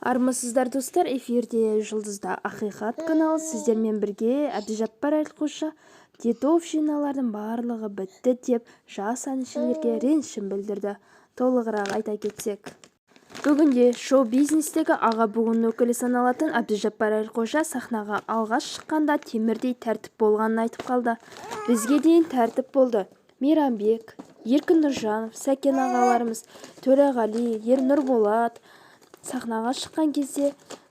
Армысыздар, достар! Эфирде «Жұлдызды ақиқат» каналы. Сіздермен бірге Әбдіжаппар Әлқожа дедовщиналардың барлығы бітті деп жас әншілерге ренішін білдірді. Толығырақ айта кетсек, бүгінде шоу-бизнестегі аға буын өкілі саналатын Әбдіжаппар Әлқожа сахнаға алғаш шыққанда темірдей тәртіп болғанын айтып қалды. Бізге дейін тәртіп болды. Мейрамбек, Еркін Нұржанов, Сәкен ағаларымыз, Төреғали, Нұрболат сахнаға шыққан кезде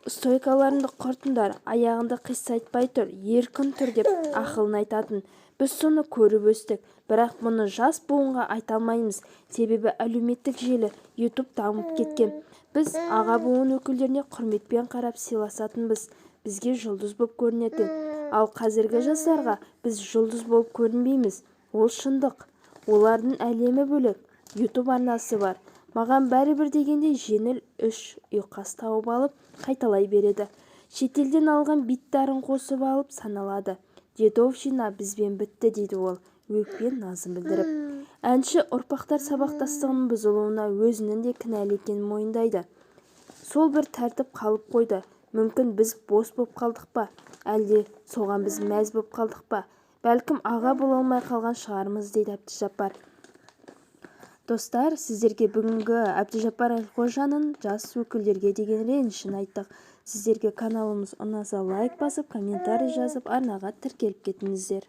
«Стойкаларыңды құртыңдар, аяғыңды қисайтпай тұр, еркін тұр» деп ақылын айтатын. Біз соны көріп өстік. Бірақ мұны жас буынға айта алмаймыз. Себебі әлеуметтік желі, ютуб дамып кеткен. Біз аға буын өкілдеріне құрметпен қарап, сыйласатынбыз. Бізге жұлдыз боп көрінетін. Ал қазіргі жастарға біз жұлдыз болып көрінбейміз. Ол шындық. Олардың әлемі бөлек. Ютуб арнасы бар. Маған бәрібір дегендей жеңіл үш ұйқас тауып алып, қайталай береді. Шетелден алған биттарын қосып алып саналады. Дедовщина бізбен бітті, дейді ол өкпе-назын білдіріп. Әнші ұрпақтар сабақтастығының бұзылуына өзінің де кінәлі екенін мойындайды. Сол бір тәртіп қалып қойды. Мүмкін, біз бос боп қалдық па? Әлде соған біз мәз боп қалдық па? Бәлкім, аға бола алмай қалған шығармыз, дейді Әбдіжаппар. Достар, сіздерге бүгінгі Әбдіжаппар Әлқожаның жас өкілдерге деген ренішін айттық. Сіздерге каналымыз ұнаса, лайк басып, комментарий жазып, арнаға тіркеліп кетіңіздер.